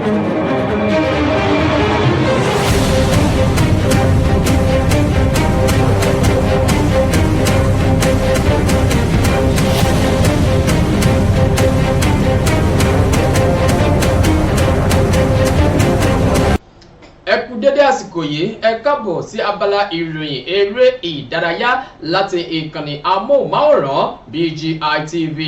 Ẹ kú dédé àsìkò yìí, ẹ káàbọ̀ sí abala ìròyìn eré ìdárayá láti ìkànnì amóhùnmáwòrán BGI TV.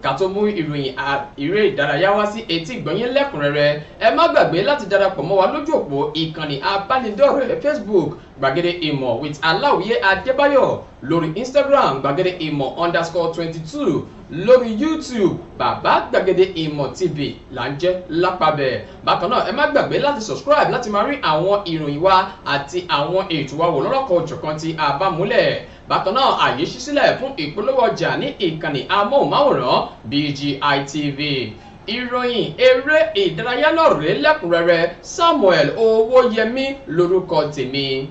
Ká tó mú ìròyìn eré ìdárayá wá sí etí ìgbọ̀nyín lẹ́kùnrẹ́rẹ́, ẹ má gbàgbé láti darapọ̀ mọ́ wa lójú òpó ìkànnì abánidọ́rẹ̀ẹ́ Facebook, Gbàgede Ìmọ̀ with Aláwìyé Adébáyọ̀, lórí Instagram, gbàgede ìmọ̀_22, lórí YouTube, Bàbá Gbàgede Ìmọ̀ TV là ń jẹ́ lápabẹ̀. Bákan náà, ẹ má gbàgbé láti subscribe láti máa rí àwọn ìròyìn wa àti àwọn ètò wa wò lọ́lọ́kan òjọ̀kan tí a bá múlẹ̀. Bákan náà, àyè ṣí sílẹ̀ fún ìpolówó ọjà ní ìkànnì amóhùnmáwòrán BGI TV. Ìròyìn eré ìdárayá náà rèé lẹ́kùnrẹ́rẹ́. Samuel Owóyẹmí lórúkọ tèmi.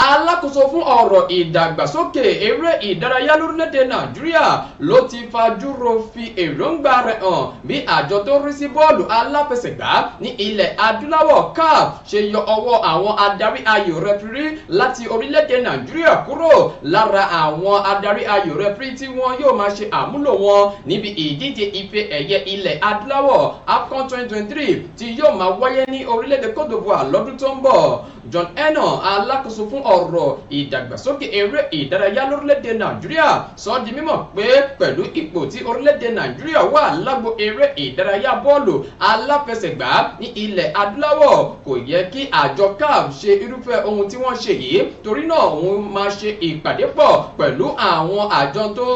Alákòóso fún ọ̀rọ̀ ìdàgbàsókè eré ìdárayá lórílẹ̀‐èdè Nàìjíríà ló ti fajúro fi èròǹgbà rẹ̀ hàn bí àjọ tó ń rí sí bọ́ọ̀lù aláfẹsẹ̀gbá ní ilẹ̀ adúláwọ̀, CAF, ṣe yọ ọwọ́ àwọn adarí ayò referee láti orílẹ̀‐èdè Nàìjíríà kúrò lára àwọn adarí ayò referee tí wọ́n yóò máa ṣe àmúlò wọn níbi ìdíje ife ẹ̀yẹ ilẹ̀ adúláwọ̀ AFCON 2023 tí yóò máa wáyé ní orílẹ̀‐èdè Cote d'Ivoire lọ́dún tó ń bọ̀. John Enoh, alákòóso fún ọ̀rọ̀ ìdàgbàsókè eré ìdárayá lórílẹ̀‐èdè Nàìjíríà, sọ di mímọ̀ pé pẹ̀lú ipò tí orílẹ̀‐èdè Nàìjíríà wà lágbo eré ìdárayá bọ́ọ̀lù aláfẹsẹ̀gbá ní ilẹ̀ adúláwọ̀, kò yẹ kí àjọ CAF ṣe irúfẹ́ ohun tí wọ́n ṣe yìí. Torí náà, òun máa ṣe ìpàdé pọ̀ pẹ̀lú àwọn àjọ tó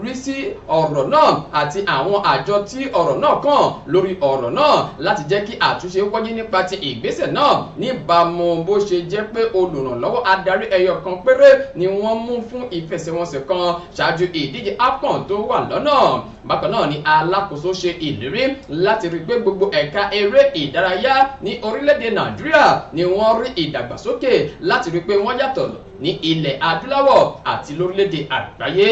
rí sí ọ̀rọ̀ náà àti àwọn àjọ tí ọ̀rọ̀ náà kàn lórí ọ̀rọ̀ náà láti jẹ́ kí àtúnṣe wáyé nípa ti ìgbésẹ̀ náà, níbàámu bó ṣe jẹ́ pé olùrànlọ́wọ́ adarí ẹyọ kan péré ni wọ́n mú fún ìfẹsẹ̀wọnsẹ̀ kan ṣáájú ìdíje AFCON tó wà lọ́nà. Bákan náà ni alákòóso ṣe ìlérí láti rí pé gbogbo ẹ̀ka eré ìdárayá ní orílẹ̀-èdè Nàìjíríà ni wọ́n rí ìdàgbàsókè láti rí pé wọ́n yàtọ̀ ní ilẹ̀ adúláwọ̀ àti lórílẹ̀-èdè àgbáyé.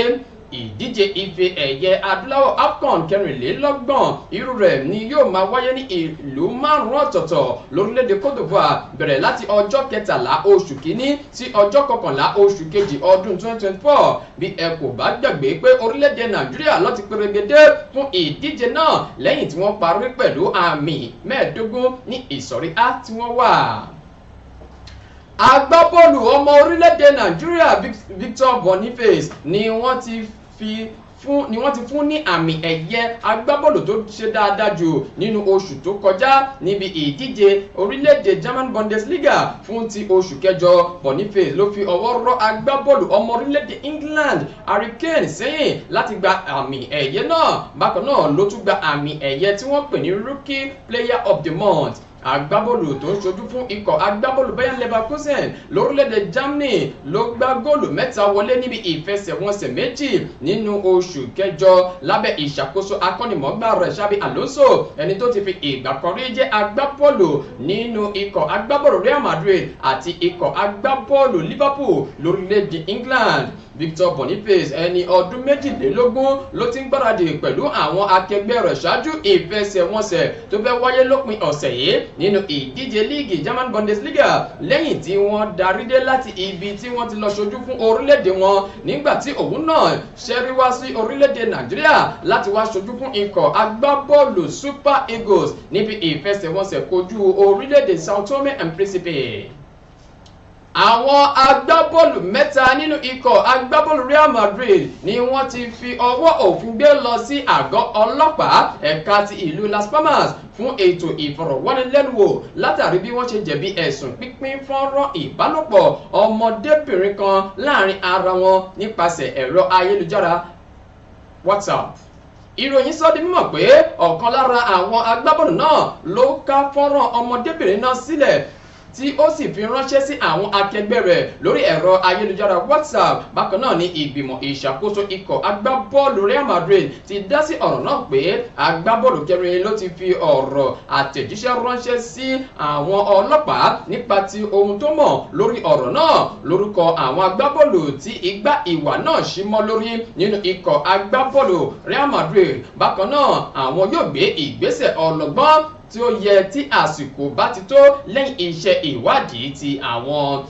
Ìdíje ife ẹ̀yẹ adúláwọ̀ AFCON 34 irú rẹ̀ ni yóò máa wáyé ní ìlú márùn-ún ọ̀tọ̀ọ̀tọ̀ lórílẹ̀‐èdè Cote d'Ivoire, bẹ̀rẹ̀ láti ọjọ́ 13 oṣù kínní sí ọjọ́ 11 oṣù kejì ọdún 2024. Bí ẹ kò bá gbàgbé pé orílẹ̀‐èdè Nàìjíríà ló ti perégedé fún ìdíje náà lẹ́yìn tí wọ́n parí pẹ̀lú àmì 15 ní ìsọ̀rí A tí wọ́n wà. Agbábọ́ọ̀lù ọmọ orílẹ̀-èdè Nàìjíríà Victor Boniface ni wọ́n ti fún ní àmì ẹ̀yẹ agbábọ́ọ̀lù tó ṣe dáadáa jù nínú oṣù tó kọjá níbi ìdíje orílẹ̀-èdè German Bundesliga fún ti oṣù kẹjọ. Boniface ló fi ọwọ́ rọ́ agbábọ́ọ̀lù ọmọ orílẹ̀-èdè England Harry Kane sẹ́yìn láti gba àmì ẹ̀yẹ náà. Bákan náà ló tún gba àmì ẹ̀yẹ tí wọ́n pè ní Rookie Player of the Month. Agbábọ́ọ̀lù tó ń ṣojú fún ikọ̀ agbábọ́ọ̀lù Bayer Leverkusen lórílẹ̀‐èdè Germany ló gbá góòlù mẹ́ta wọlé níbi ìfẹsẹ̀wọnsẹ̀ méjì nínú oṣù kẹjọ lábẹ́ ìṣàkóso akọ́nimọ̀ọ́gbá rẹ̀ Xabi Alonso, ẹni tó ti fi ìgbà kan rí jẹ́ agbábọ́ọ̀lù nínú ikọ̀ agbábọ́ọ̀lù Real Madrid àti ikọ̀ agbábọ́ọ̀lù Liverpool lórílẹ̀‐èdè England. Victor Boniface, ẹni ọdún 22, ló ti ń gbáradì pẹ̀lú àwọn akẹgbẹ́ rẹ̀ ṣáájú ìfẹsẹ̀wọnsẹ̀ tó fẹ́ wáyé lópin ọ̀sẹ̀ yìí nínú ìdíje líìgì German Bundesliga, lẹ́yìn tí wọ́n darí dé láti ibi tí wọ́n ti lọ ṣojú fún orílẹ̀-èdè wọn, nígbà tí òun náà ṣẹ́rí wá sí orílẹ̀-èdè Nàìjíríà láti wá ṣojú fún ikọ̀ agbábọ́ọ̀lù Super Eagles níbi ìfẹsẹ̀wọnsẹ̀ kojú orílẹ̀-èdè Sao Tome and Principe. Àwọn agbábọ́ọ̀lù mẹ́ta nínú ikọ̀ agbábọ́ọ̀lù Real Madrid ni wọ́n ti fi ọwọ́ òfin gbé lọ sí àgọ́ ọlọ́pàá ẹ̀ka ti ìlú Las Palmas fún ètò ìfọ̀rọ̀wánilẹ́nuwò látàrí bí wọ́n ṣe jẹ̀bi ẹ̀sùn pínpín fọ́nrán ìbálòpọ̀ ọmọdébìnrin kan láàrin ara wọn nípasẹ̀ ẹ̀rọ ayélujára WhatsApp. Ìròyìn sọ di mímọ̀ pé ọ̀kan lára àwọn agbábọ́ọ̀lù náà ló ká fọ́nrán ọmọdébìnrin náà sílẹ̀, tí ó sì fi ránṣẹ́ sí àwọn akẹgbẹ́ rẹ̀ lórí ẹ̀rọ ayélujára WhatsApp. Bákan náà ni ìgbìmọ̀ ìṣàkóso ikọ̀ agbábọ́ọ̀lù Real Madrid ti dá sí ọ̀rọ̀ náà pé agbábọ́ọ̀lù kẹrin ló ti fi ọ̀rọ̀ àtẹ̀jíṣẹ́ ránṣẹ́ sí àwọn ọlọ́pàá nípa ti ohun tó mọ̀ lórí ọ̀rọ̀ náà. Lórúkọ àwọn agbábọ́ọ̀lù tí igbá ìwà náà ṣí mọ́ lórí nínú ikọ̀ agbábọ́ọ̀lù Real Madrid, bákan náà àwọn yóò gbé ìgbésẹ̀ ọlọ́gbọ́n. tí ó yẹ tí àsìkò bá ti tó lẹ́yìn iṣẹ́ ìwádìí ti àwọn.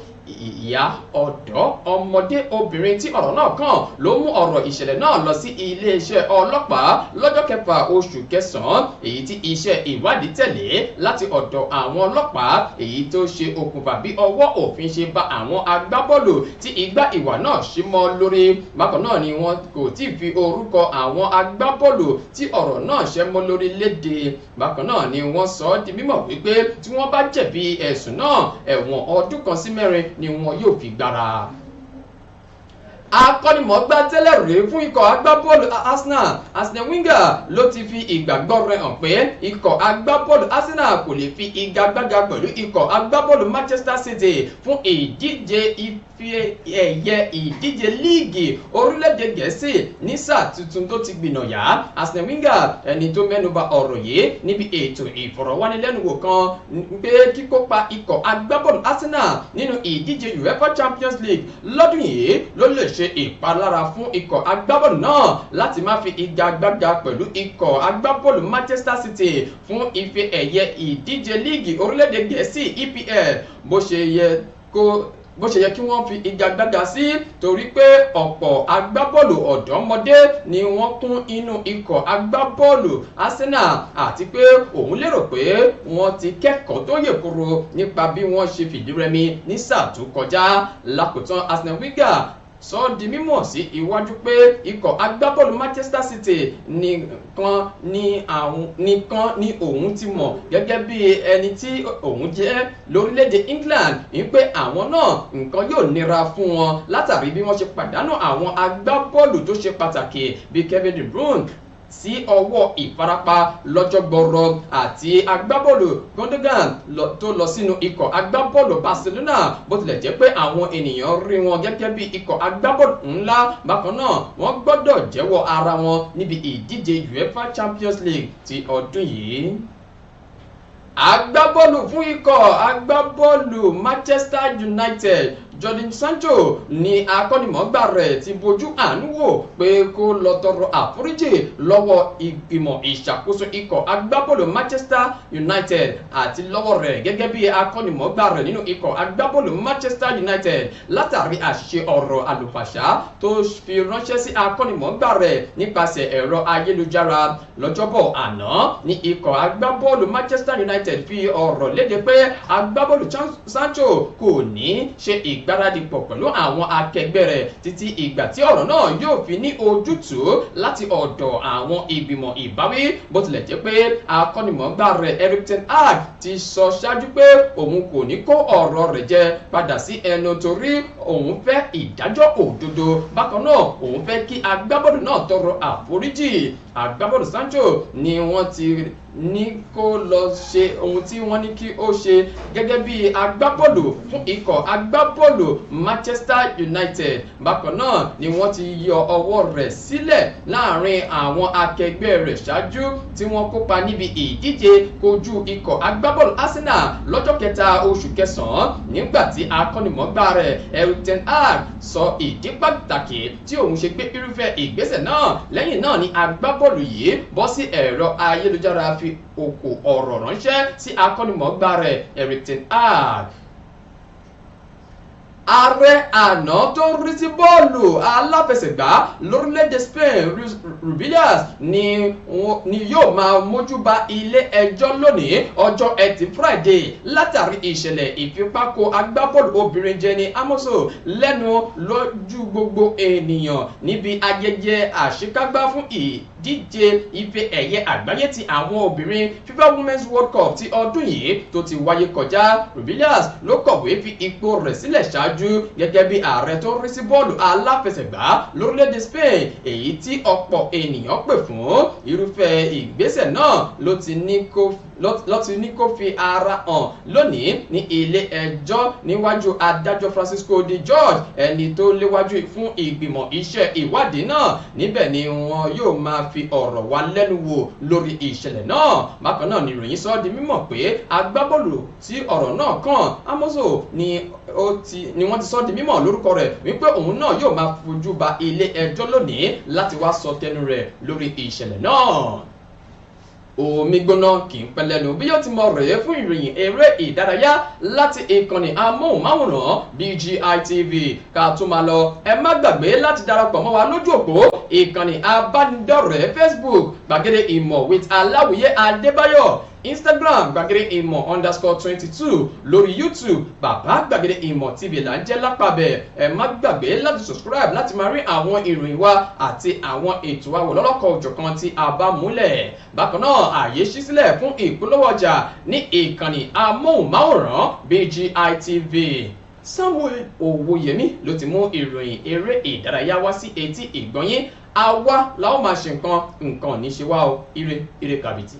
Ìyá ọ̀dọ́ ọmọdé obìnrin tí ọ̀rọ̀ náà kàn ló mú ọ̀rọ̀ ìṣẹ̀lẹ̀ náà lọ sí iléeṣẹ́ ọlọ́pàá lọ́jọ́ kẹfà oṣù kẹsàn-án, èyí tí iṣẹ́ ìwádìí tẹ̀lé láti ọ̀dọ̀ àwọn ọlọ́pàá, èyí tó ṣe okùnfà bí ọwọ́ òfin ṣe bá àwọn agbábọ́ọ̀lù tí igbá ìwà náà ṣí mọ́ lórí. Bákan náà ni wọn kò tí ì fi orúkọ àwọn agbábọ́ọ̀lù tí ọ̀rọ̀ náà ṣẹ́ mọ́ lórí léde. Bákan náà ni wọ́n sọ ọ́ di mímọ̀ wípé tí wọ́n bá jẹ̀bi ẹ̀sùn náà, ẹ̀wọ̀n ọdún 1 sí 4 ni wọn yóò fi gbára. Akọ́nimọ̀ọ́gbá tẹ́lẹ̀ rí fún ikọ̀ agbábọ́ọ̀lù Arsenal, Arsene Wenger, ló ti fi ìgbàgbọ́ rẹ̀ hàn pé ikọ̀ agbábọ́ọ̀lù Arsenal kò lè fi igagbága pẹ̀lú ikọ̀ agbábọ́ọ̀lù Manchester City fún ìdíje ife ẹ̀yẹ ìdíje líìgì orílẹ̀-èdè Gẹ̀ẹ́sì ní sáà tuntun tó ti gbìnàyà. Arsene Wenger, ẹni tó mẹ́nuba ọ̀rọ̀ yìí níbi ètò ìfọ̀rọ̀wánilẹ́nuwò kan, pé kíkópa ikọ̀ agbábọ́ọ̀lù Arsenal nínú ìdíje UEFA Champions League lọ́dún yìí ló lè ṣe ìpalára fún ikọ̀ agbábọ́ọ̀lù náà láti má fi igagbága pẹ̀lú ikọ̀ agbábọ́ọ̀lù Manchester City fún ife ẹ̀yẹ ìdíje líìgì orílẹ̀-èdè Gẹ̀ẹ́sì EPL bó ṣe yẹ kí wọ́n fi igagbága sí, torí pé ọ̀pọ̀ agbábọ́ọ̀lù ọ̀dọ́mọdé ni wọ́n kún inú ikọ̀ agbábọ́ọ̀lù Arsenal, àti pé òun lérò pé wọ́n ti kẹ́kọ̀ọ́ tó yè koro nípa bí wọ́n ṣe fìdí rẹmi ní sáà tó kọjá. Lákòótán, Arsene Wenger sọ ọ́ di mímọ̀ sí iwájú pé ikọ̀ agbábọ́ọ̀lù Manchester City nìkan ni òun ti mọ̀ gẹ́gẹ́ bí ẹni tí òun jẹ́ lórílẹ̀‐èdè England, wípé àwọn náà nǹkan yóò nira fún wọn látàrí bí wọ́n ṣe pàdánù àwọn agbábọ́ọ̀lù tó ṣe pàtàkì bíi Kevin De Bruyne sí ọwọ́ ìfarapa lọ́jọ́ gbọrọ àti agbábọ́ọ̀lù Gundogan tó lọ sínú ikọ̀ agbábọ́ọ̀lù Barcelona. Bó tilẹ̀ jẹ́ pé àwọn ènìyàn rí wọn gẹ́gẹ́ bí ikọ̀ agbábọ́ọ̀lù ńlá, bákan náà wọ́n gbọ́dọ̀ jẹ́wọ́ ara wọn níbi ìdíje UEFA Champions League ti ọdún yìí. Agbábọ́ọ̀lù fún ikọ̀ agbábọ́ọ̀lù Manchester United, Jadon Sancho, ní akọ́nimọ̀ọ́gbá rẹ̀ ti bojú àánú wò pé kó lọ tọrọ àforíjì lọ́wọ́ ìgbìmọ̀ ìṣàkóso ikọ̀ agbábọ́ọ̀lù Manchester United àti lọ́wọ́ rẹ̀ gẹ́gẹ́ bí akọ́nimọ̀ọ́gbá rẹ̀ nínú ikọ̀ agbábọ́ọ̀lù Manchester United látàrí àṣìṣe ọ̀rọ̀ àlùfàṣà tó fi ránṣẹ́ sí akọ́nimọ̀ọ́gbá rẹ̀ nípasẹ̀ ẹ̀rọ ayélujára. Lọ́jọ́bọ̀ àná ní ikọ̀ agbábọ́ọ̀lù Manchester United fi ọ̀rọ̀ léde pé agbábọ́ọ̀lù Sancho kò ní ṣe ìgbáradì pọ̀ pẹ̀lú àwọn akẹgbẹ́ rẹ̀ títí ìgbà tí ọ̀rọ̀ náà yóò fi ní ojútùú láti ọ̀dọ̀ àwọn ìgbìmọ̀ ìbáwí. Bó tilẹ̀ jẹ́ pé akọ́nimọ̀ọ́gbá rẹ̀ Erik ten Hag ti sọ ṣáájú pé òun kò ní kó ọ̀rọ̀ rẹ̀ jẹ padà sí ẹnu torí òun fẹ́ ìdájọ́ òdodo. Bákan náà òun fẹ́ kí agbábọ́ọ̀lù náà tọrọ àforíjì. Agbábọ́ọ̀lù Sancho ni wọ́n ti ní kó lọ ṣe ohun tí wọ́n ní kí ó ṣe gẹ́gẹ́ bí agbábọ́ọ̀lù fún ikọ̀ agbábọ́ọ̀lù Manchester United. Bákan náà ni wọ́n ti yọ ọwọ́ rẹ̀ sílẹ̀ láàrin àwọn akẹgbẹ́ rẹ̀ ṣáájú tí wọ́n kópa níbi ìdíje kojú ikọ̀ agbábọ́ọ̀lù Arsenal lọ́jọ́ kẹta oṣù kẹsàn-án, nígbà tí akọ́nimọ̀ọ́gbá rẹ̀ Erik ten Hag sọ ìdí pàtàkì tí òun ṣe gbé irúfẹ́ ìgbésẹ̀ náà. Lẹ́yìn náà ni agbábọ́ọ̀lù yìí bọ́ sí ẹ̀rọ ayélujára fi òkò ọ̀rọ̀ ránṣẹ́ sí akọ́nimọ̀ọ́gbá rẹ̀ Erik ten Hag. Ààrẹ àná tó ń rí sí bọ́ọ̀lù aláfẹsẹ̀gbá lórílẹ̀‐èdè Spain, Rubiales, ni yóò máa mójúba ilé ẹjọ́ lónìí ọjọ́ Ẹtì Friday látàrí ìṣẹ̀lẹ̀ ìfipákó agbábọ́ọ̀lù obìnrin Jenny Hermoso lẹ́nu lójú gbogbo ènìyàn níbi ayẹyẹ àṣekágbá fún ìdíje ife ẹ̀yẹ àgbáyé ti àwọn obìnrin FIFA Women's World Cup ti ọdún yìí tó ti wáyé kọjá. Rubiales ló kọ̀wé fi ipò rẹ̀ sílẹ̀ ṣáájú gẹ́gẹ́ bí ààrẹ tó ń rí sí bọ́ọ̀lù aláfẹsẹ̀gbá lórílẹ̀‐èdè Spain, èyí tí ọ̀pọ̀ ènìyàn pè fún. Irúfẹ́ ìgbésẹ̀ náà ló ti ní kó fi ara hàn lónìí ní ilé ẹjọ́ níwájú adájọ́ Francisco de George, ẹni tó léwájú fún ìgbìmọ̀ iṣẹ́ ìwádìí náà. Níbẹ̀ ni wọn yóò máa fi ọ̀rọ̀ wá lẹ́nu wò lórí ìṣẹ̀lẹ̀ náà. Bákan náà ni ìròyìn sọ di mímọ̀ pé agbábọ́ọ̀lù tí ọ̀rọ̀ náà kàn, Hermoso, ni wọ́n ti sọ di mímọ̀ lórúkọ rẹ̀ wípé òun náà yóò máa fojú ba ilé ẹjọ́ lónìí láti wá sọ tẹnu rẹ̀ lórí ìṣẹ̀lẹ̀ náà. Omi gbóná kì í pẹ́ lẹ́nu. Bí yóò ti mọ rèé fún ìròyìn eré ìdárayá láti ìkànnì amóhùnmáwòrán BGI TV. Ká tún máa lọ, ẹ má gbàgbé láti darapọ̀ mọ́ wa lójú òpó ìkànnì abánidọ́rẹ̀ẹ́ Facebook, Gbàgede Ìmọ̀ with Aláwìyé Adébáyọ̀, Instagram, gbàgede ìmọ̀_22, lórí YouTube, Bàbá Gbàgede Ìmọ̀ TV là ń jẹ́ lápàbẹ̀. Ẹ má gbàgbé láti subscribe láti máa rí àwọn ìròyìn wa àti àwọn ètò wa wò lọ́lọ́kọ̀ òjọ̀kan tí a bá múlẹ̀. Bákan náà, ààyè ṣí sílẹ̀ fún ìpolówó ọjà ní ìkànnì amóhùnmáwòrán BGI TV. Samuel Owóyẹmí ló ti mú ìròyìn eré ìdárayá wá sí etí ìgbọ́nyín. Àwa la ó máa ṣe nǹkan, nǹkan ò ní ṣe wá o. Ire ire kàbìtì.